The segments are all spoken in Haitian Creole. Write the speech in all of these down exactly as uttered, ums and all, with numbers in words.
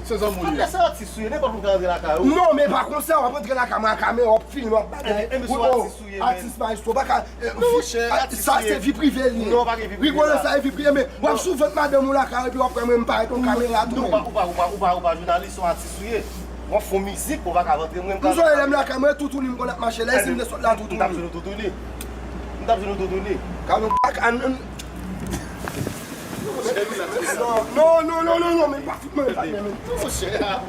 Se zanmi w li ye. Lè se atis ou ye, nenpòt moun ka rantre lakay ou. Non, men pa konsa, w ap rantre lakay mwen ak kamera, w ap filme, w ap bagay. Enben, enben, se yon atis ou ye, men. Atis, maestro, pa ka, eh, non, monchè, atis ou ye. Sa se vi prive li ye. Non, pa gen vi prive la. Rigolo, sa e vi prive, men w ap sou vant madanm ou lakay, epi w ap kwè mwen m parèt yon kamera tou, men. Non, ou pa, ou pa, ou pa, ou pa, ou pa jounalis, se yon atis ou ye. W ap fè yon mizik, ou pa ka rantre mwen. M sonje lè m lakay mwen, toutouni m konn ap mache, lè isit m te sot la, toutouni. M t ap jwenn ou toutouni. M t ap jwenn ou toutouni. Kamera, ak, an, an, Non, non, non, non, non, men pa fout mwen, pa men, men. Monchè, a.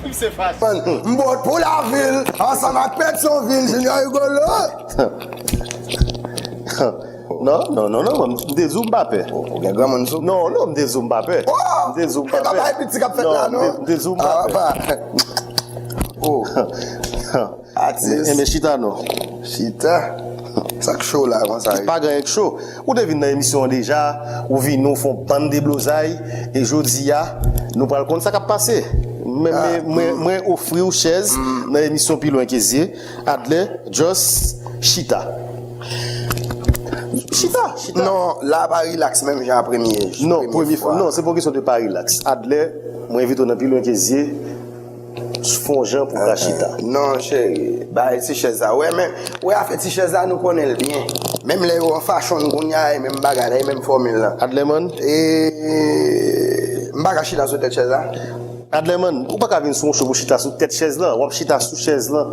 Misye fache. M bòt pou lavil, ansanm ak Petyonvil, Junior Rigolo. Non, non, non, non, m te di w m pa pè. Ou gen granmoun sou. Non, non, m te di w m pa pè. M te di w m pa pè. E pa bagay piti k ap fèt la, non? M te di w m pa pè. Oh. Atis. Enben, chita non. Chita. Sa k cho la konsa? Pa gen anyen k cho. Ou te vin nan emisyon an deja, ou vini, ou fè yon bann deblozay, e jodi a, nou pral konn sa k ap pase. Mwen, mwen, mwen, mwen ofri w chèz nan emisyon Pi Lwen Ke Zye. Adler, just chita. Chita, chita. Non, la pa rilaks menm jan a premye, non, premye fwa. Non, se pa yon kesyon de pa rilaks. Adler, mwen envite w nan Pi Lwen Ke Zye. Fè yon jan pou w ka chita. Non, cheri, bay ti chèz la. Wè, men, wè afè ti chèz la, nou konnen l byen. Menm lè yo an fashion kounye a, e menm bagay la, e menm fòmil la. Adlerman? E, m pa ka chita sou tèt chèz la? Adlerman, ou pa ka vin sou yon show pou chita sou tèt chèz lan. W ap chita sou chèz lan.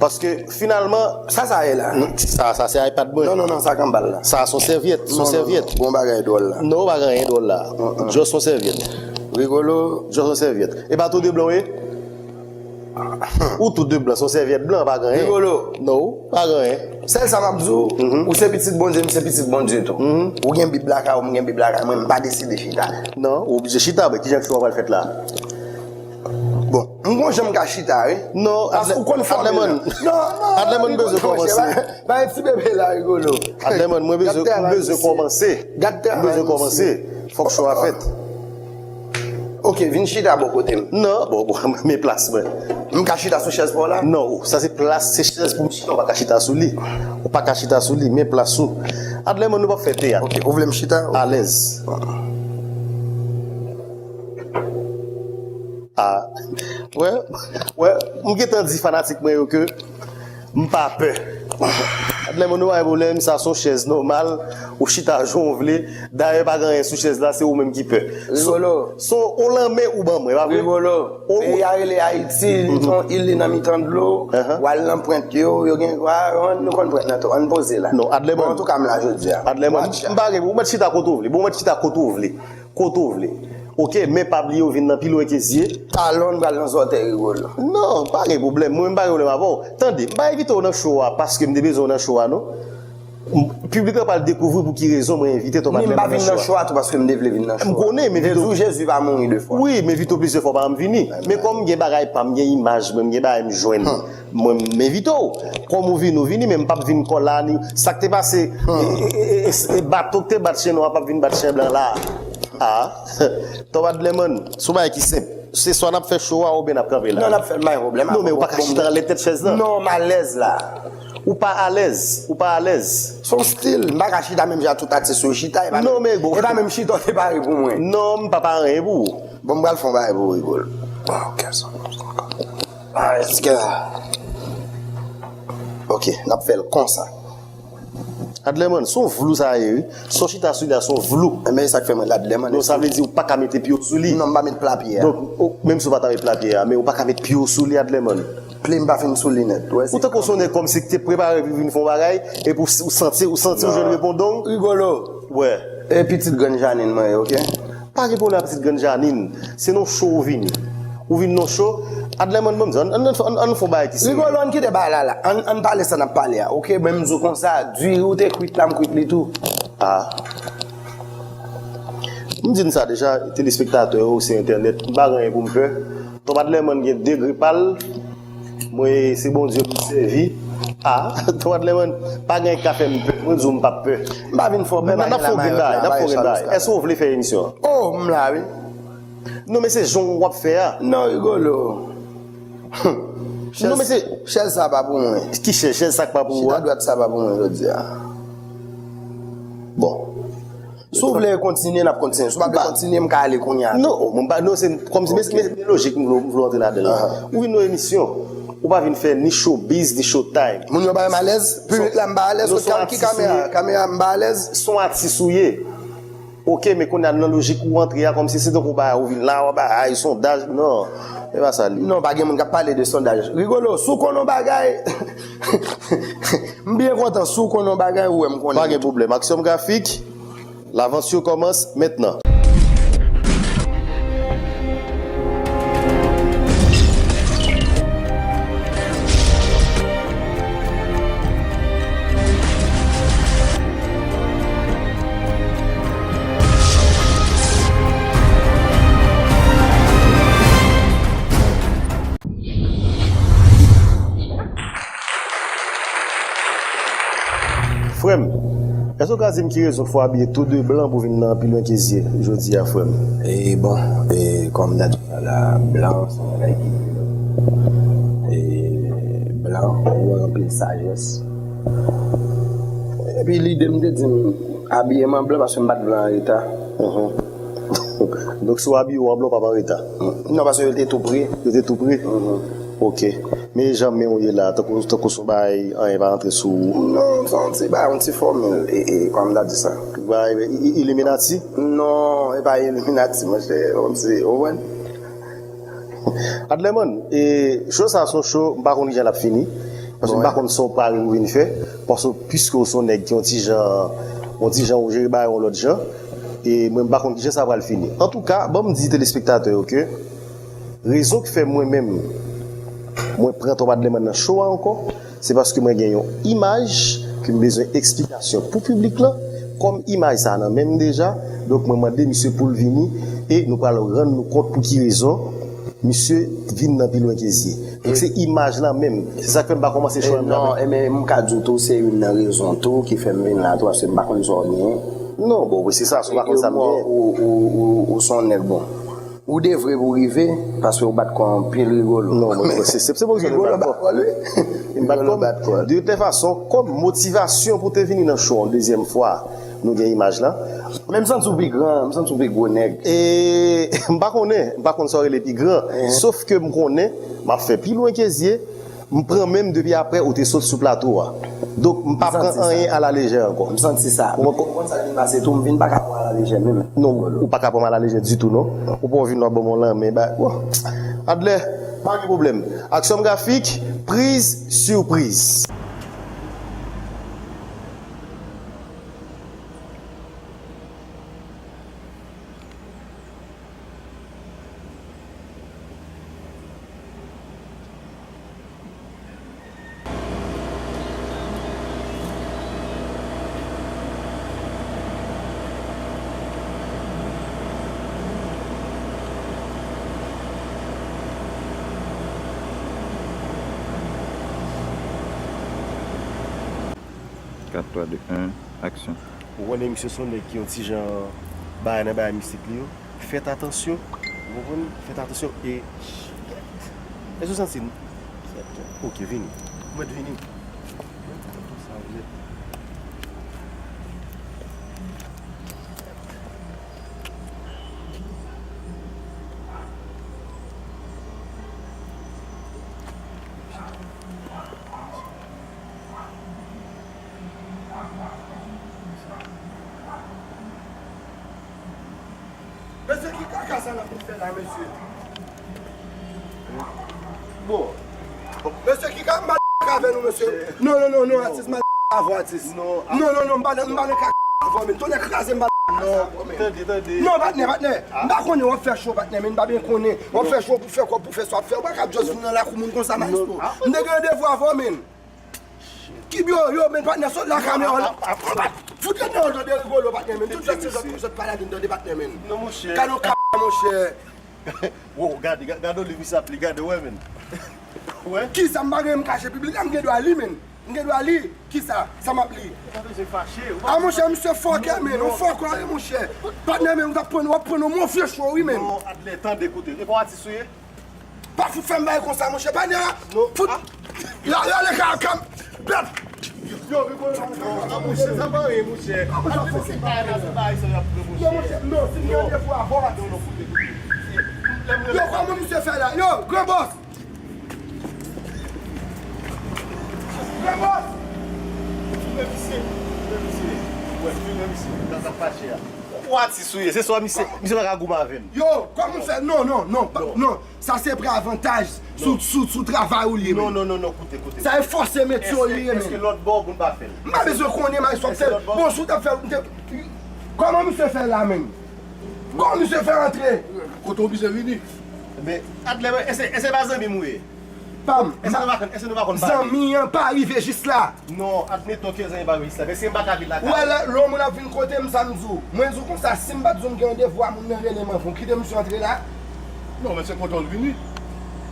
Paske, finalman, sa, sa ye la? Sa, sa se iPad mwen. Non, non, non, sa kanbal la. Sa, se yon sèvyèt, se yon sèvyèt. Non, non, non, gon bagay dwòl la. Non, non, pa gen anyen dwòl la. Just yon sèvyèt. Rigolo. Just yon sèvyèt. E pa tou de blan w ye? Ou tou de blan, se yon sèvyèt blan, pa gen anyen. Rigolo. Non, pa gen anyen. Sèl sa m ap di w, ou se pitit Bondye, m se pitit Bondye tou. Ou gen Bib lakay ou, m gen Bib lakay mwen, m pa deside chita. Non, ou oblije chita, men kijan show a pral fèt la? Bon, m gon jan m ka chita, wi. Non, paske ou konn fòmil la. Non, non, Adlerman, m bezwen kòmanse. Ba, ba ti bebe la, Rigolo. Adlerman, mwen bezwen, m bezwen kòmanse. M bezwen kòmanse. Fòk show a fèt. Ok, vin chita bò kote m. Non, bon, bon, men plas mwen. M ka chita sou chèz pa w la? Non, sa se plas, se chèz pou m chita, ou pa ka chita sou li. Ou pa ka chita sou li, men plas ou. Adlerman, nou p ap fè teyat. Ok, ou vle m chita? Alèz. Ah, wè, wè, m gentan di fanatik mwen yo ke m pa pè. Adlerman, nou pa gen pwoblèm, sa se yon chèz nòmal, ou chita jan w vle. Dayè, pa gen anyen sou chèz la, se ou menm ki pè. Rigolo. Se yon lanmè ou ban mwen, pa vre? Rigolo. Peyi a rele Ayiti, li se yon il, li nan mitan dlo. W al nan pwent yo, yo gen, nou konn pwent nan tou, ann poze la. Non, Adlerman. Bon, antouka, m la jodi a. Adlerman, m pa gen, ou mèt chita kote w vle. Bon, ou mèt chita kote w vle. Kote w vle. Ok, men pa bliye w vin nan Pi Lwen Ke Zye. Talon pral nan zòtèy Rigolo. Non, pa gen pwoblèm. Mwen menm pa gen pwoblèm avè w. Tande, m pa envite w nan show a paske m te bezwen w nan show a, non. M, piblik la pral dekouvri pou ki rezon mwen envite Top Adler nan show a. Ni m pa vin nan show a tou paske m te vle vin nan show a. M konnen, men Jezi, Jezi pa mouri de fwa. Wi, men Vito plizyè fwa pa janm vini. Men kòm m gen bagay pa m, m gen imaj mwen, m gen bagay m jwenn. Mwen, m envite w. Kòm ou vini, ou vini, men m p ap vin kò la, ni sa k te pase, e, e, e, e, e bato k te bat chen nwa p ap vin bat chen blan la. Ah, Top Adlerman, se yon bagay ki senp. Se swa n ap fè show a oubyen n ap kanpe la. Non, n ap fè l, pa gen pwoblèm. Non, men ou pa ka chita anlè tèt chèz lan. Non, m alèz la. Ou pa alèz, ou pa alèz. Se yon stil, m pa ka chita menm jan tout atis yo chita, e pa menm, e pa menm chita w te pare pou mwen. Non, m pa pare anyen pou ou. Bon, m pral fè yon bagay pou ou, Rigolo. Ah, ok, sa. Ah, èske, ok, n ap fè l konsa. Adlerman, se yon vlou sa ye, wi. Se yon chita sou li a, se yon vlou. Men sa k fè mwen Adlerman. Non, sa vle di ou pa ka mete pye w sou li. Non, m pa met pla pye a. Donk, menm si w pa ta met pla pye a, men ou pa ka met pye w sou li, Adlerman. Pye m pa fin sou li nèt. Ou tankou se yon nèg kòmsi ki te prepare pou vin fè yon bagay, epi ou, ou santi, ou santi ou jwenn repondong. Rigolo. Wè. E pitit grann Janine mwen ye, ok? Pa gen pwoblèm ak pitit grann Janine. Se nan show ou vini. Ou vin nan show. Adlerman, ban m di, ann, ann, ann, ann fè yon bagay ki serye. Rigolo, ann kite bagay la la. Ann, ann pale sa n ap pale a, ok? Men m di w konsa, diri ou te kwit la, m kwit li tou. Ah. M di n sa deja, telespektatè yo, se entènèt, m pa gen anyen pou m pè. Top Adlerman gen degre pa l. Mwen, se Bondye m sèvi. Ah, Top Adlerman, pa gen anyen k ka fè m pè. Mwen di w m p ap pè. M pa vin fè w pè, n ap fè yon grenn bagay, n ap fè yon grenn bagay. Èske w vle fè emisyon an? Oh, m la, wi. Non, men se jan w ap fè a. Non, Rigolo. Non, men se chèz sa pa pou mwen. Ki chèz? Chèz sa k pa pou ou a? Chita dwat sa pa pou mwen jodi a. Bon. Si w vle kontinye, n ap kontinye. Si w pa vle kontinye, m ka ale kounye a. Non, mwen pa, non, se kòmsi, men, men, men lojik m vle, m vle antre ladan l. Ou vin nan emisyon, ou pa vin fè ni showbiz, ni showtime. Moun yo ba m alèz, piblik la m ba alèz, ki kamera, kamera m ba alèz. Se yon atis ou ye. Ok, men kounye a nan lojik ou antre a, kòmsi se tankou bagay ou vin la, w ap bay sondaj, non. E pa sa li. Non, pa gen moun k ap pale de sondaj. Rigolo, si w konn yon bagay, m byen kontan, si w konn yon bagay, ou wè m konnen. Pa gen pwoblèm. Aksyon grafik, l'aventure commence maintenant. Frè m, èske w ka di m ki rezon k fè w abiye tou de blan pou vin nan Pi Lwen Ke Zye jodi a, frè m? E bon, e kòm n ta di w la, blan se yon bagay ki, e blan, ou wè anpil sajès. Epi lide m te di m abiye m an blan paske m pa t vle anreta. Donk, si w abiye w an blan, w p ap anreta? Non, paske yo te tou pre. Yo te tou pre? Ok. Men jan men w ye la, tankou, tankou se yon bagay, anyen pa rantre sou ou. Non, se yon ti bagay, yon ti fòmil, e, e, kòman m ta di sa? Bagay i-, i-, Illuminati? Non, e pa Illuminati, monchè, kòmsi, ou konprann? Adlerman, e, show sa se yon show, m pa konn kijan l ap fini. Paske m pa konn sa w pare pou vin fè. Paske, piske w se yon nèg ki yon ti jan, yon ti jan ou jere bagay yon lòt jan. E mwen, m pa konn kijan sa pral fini. Antouka, ban m di telespektatè yo ke rezon ki fè mwen menm, mwen pran Top Adlerman nan show a ankò, se paske mwen gen yon imaj ke m bezwen eksplikasyon pou piblik lan. Kòm imaj sa nan men m deja, donk mwen mande misye pou l vini e nou pral rann nou kont pou ki rezon misye vin nan Pi Lwen Ke Zye. Donk se imaj la menm. Se sa k fè m pa kòmanse show a menm. Non, e men m ka di w tou, se youn nan rezon tou ki fè m vin la tou, paske m pa konn sa w genyen. Non, bon, se sa, si w pa konn sa m genyen. Ou, ou, ou, ou se yon nèg bon. Ou devre pou rive, paske ou bat kò anpil, Rigolo. Non, mwen, se, se, se pa Rigolo bat kò. M bat kò, wi. M bat kò. Rigolo bat kò. De tout fason, kòm motivasyon pou te vini nan show an dezyèm fwa, nou gen imaj la. Men m santi w pi gran, m santi w pi gwo nèg. E, m pa konnen, m pa konn sa w rele pi gran. Sof ke m konnen, m ap fè Pi Lwen Ke Zye, m pran men m depi apre ou te sot sou plato a. Donk, m pa pran anyen alalejè ankò. M santi sa. Ou konprann? Ou konn sa ki pase tou, m vin pa ka pran alalejè menm. Non, ou pa ka pran m alalejè ditou, non. Ou pa vin w ap ban m yon lanmen, ba, bon. Adler, pa gen pwoblèm. Aksyon grafik, priz, sipriz. Kat, twa, de, en, aksyon. Ou konnen misye se yon nèg ki yon ti jan bagay nan bagay mistik li yo. Fèt atansyon. Ou konprann? Fèt atansyon e, èske w santi l? Ok, vini. Ou mèt vini. Sa ou mèt. Mesye, ki kaka sa n ap fè la, mesye? Bon. Mesye, ki ka m pa avè nou, mesye? Non, non, non, non, atis, m pa avè w, atis. Non, non, non, non, m pa nan, m pa nan kaka avè w, men. Tonnè kraze m, m pa nan kaka sa avè w, men. Tande, tande. Non, patnè, patnè. M pa konnen w ap fè show, patnè, men m pa byen konnen. W ap fè show pou fè kòb, pou fè sa w ap fè. Ou pa ka just vin nan lakou moun konsa, maestro. M te gen randevou avè w, men. Ki byo, yo, men patnè, sot la kamera la. Fout yo nan tande Rigolo, patnè, men. Tout lòt se zòt pou zòt pa la vin tande patnè, men. Non, monchè. Gade yon ka, monchè. Wow, gade, ga-, gade yon liv misye ap li, gade, wè, men. Wè. Kisa m pa gen m kache piblik la, m gen dwa li, men. M gen dwa li. Kisa? Sa m ap li? Ou pa bezwen fache, ou pa bezwen fache. A, monchè, misye fòkè, men. Ou fòkè, wi, monchè. Patnè, men, ou t ap pran, w ap pran yon move cho, wi, men. Non, Adler, tande, koute. E pa w atis ou ye? Pa fout fè m bagay konsa, monchè. Patnè a, fout. La, la, le ka, kam, bèt. Yo, Rigolo, non, non, monchè, sa pa anyen, monchè. Kòman sa fè? Se pa, se pa sa y ap pran, monchè. Non, monchè, non, si m gen defo avè w, non, non, koute, koute. Yo, kòman misye fè la? Yo, Gran Bòs! Gran Bòs! Filme misye, filme misye. Wè, filme misye. Sa, sa fache a. Ou atis ou ye, se swa misye, misye pa ka goumen avè m. Yo, kòman fè? Non, non, non, pa, non. Sa se pre avantaj sou, sou, sou travay ou li ye, non, men. Non, non, non, non, koute, koute. Sa e fòse metye w li ye, men. Èske lòt bò pou n pa fè l? M pa bezwen konnen, Maestro, ap fè l. Bon, si w t ap fè l, m te, kòman misye fè la, men? Kòman misye fè antre? Kote w bizye vini? Men, Adlè, èske, èske pa zanmi m ou ye? Pa m. Èske nou pa konn, èske nou pa konn pale? Zanmi an pa rive jis la. Non, admeton ke zanmi pa rive jis la, men si m pa ka vin lakay ou. Wè, lè, lè yon moun ap vin kote m, sa m di w. Mwen di w konsa, si m pa t di w m gen yon devwa, moun nan rele m anvan w kite misye antre la. Non, men se kote w vini.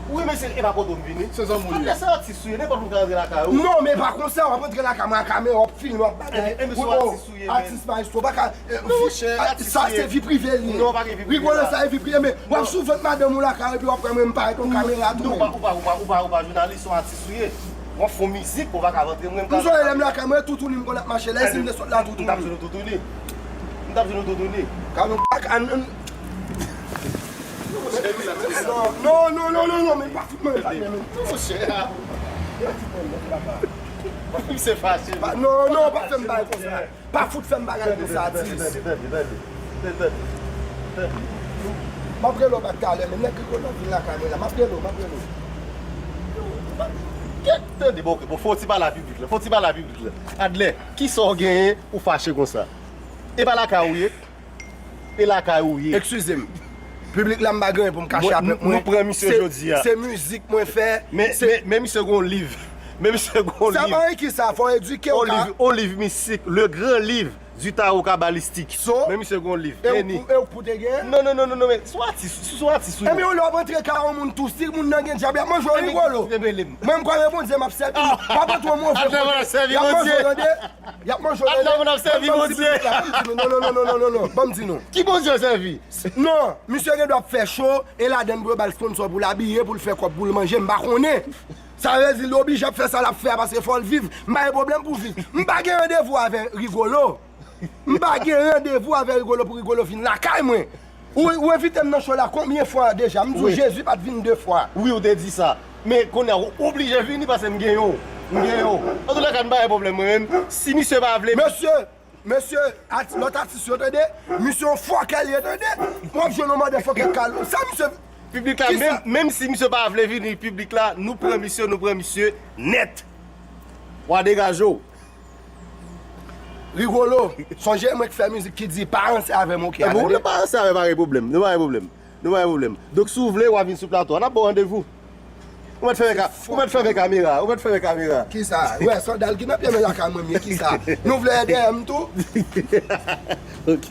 Wi, men se, e pa kote w vini. Se zanmi w ye. Adlè, se atis ou ye, nenpòt moun ka rantre lakay ou. Non, men pa konsa, w ap rantre lakay mwen ak kamera, w ap filme, w ap bagay. E, e, men se atis ou ye, men. Atis, Maestro, pa ka Eh, non, monchè, atis sa se vi prive li ye. Non, pa gen vi prive la. Rigolo, sa e vi prive, men w ap sou vant madanm ou lakay epi w ap pran mwen m parèt yon kamera tou menm. Non, ou pa, ou pa, ou pa, ou pa, ou pa jounalis, se yon atis ou ye. W ap fè yon mizik pou w pa ka rantre mwen m ka. M sonje lè m lakay mwen, toutouni m konn ap mache la, e si m te sot la toutouni. M t ap jwenn yon toutouni. M t ap jwenn yon toutouni. Kamyon ak an, an. Non, non, non, non, non, men pa fout mwen, pa men. Non, monchè. Misye fache. Non, non, pa fè m bagay konsa. Pa fout fè m bagay konsa, atis. M ap rele w bak talè, men nèg Rigolo ap vin lakay mwen la. M ap rele w, m ap rele w. Tande, bon, ok, bon, fò w ti pale a piblik la. Fò w ti pale a piblik la. Adlè, kisa w genyen ou fache konsa? E pa lakay ou ye? E lakay ou ye? Eskize m. Piblik la, m pa gen anyen pou m kache avèk mwen. Nou pran misye jodi a. Se mizik mwen fè. Men, men, men misye gon liv. Men misye gon liv. Sa pa anyen ki sa, fò w edike w ka. On livre, on livre mystique, le grand livre du tarot kabbalistik. So, men misye gon liv. E ou pou, e ou pou te gen? Non, non, non, non, non, men sou atis, sou, sou atis ou ye. Ebyen, lè w ap antre kay yon moun tou, si moun nan gen dyab, y ap manje w, Rigolo. Mwen, m kwè Bondye m ap sèvi. W ap antre yon move kote. Y ap manje w, tande. Y ap manje w, tande. Ban m di nou. Non, non, non, non, non, non, non. Ban m di nou. Ki Bondye w sèvi? Non, misye gen dwa ap fè cho, e ladann pou yo ba l sponsò pou l abiye, pou l fè kòb, pou l manje, m pa konnen. Sa vle di, li oblije ap fè sa l ap fè a, paske fò l viv. M pa gen pwoblèm pou viv. M pa gen randevou avè Rigolo. M pa gen randevou avè Rigolo pou Rigolo vin lakay mwen. Ou, ou envite m nan cho la konbyen fwa deja? M di w Jezi pa t vin de fwa. Wi, ou te di sa. Men kounye a, ou oblije vini paske m gen yon. M gen yon. Antoulèka, m pa gen pwoblèm mwen menm. Si misye pa vle. Mesye, Mesye, ati-, lòt atis yo, tande, misye yon fòkè li ye, tande. W ap jwenn yon motherfucker kal. Sa misye. Piblik la, menm, menm si misye pa vle vini, piblik la, nou pran misye, nou pran misye nèt. W a degaje w. Rigolo, sonje mwen ki fè mizik ki di pa ranse avè m, ok? Ebyen, nou pa ranse avè, pa gen pwoblèm, nou pa gen pwoblèm. Nou pa gen pwoblèm. Donk, si w vle, w a vin sou plato a, n ap ba w randevou. Ou mèt fèmen ka-, ou mèt fèmen kamera, ou mèt fèmen kamera. Kisa? Wè, sandal ki nan pye m lakay mwen, men kisa? Nou vle dèyè m tou? Ok.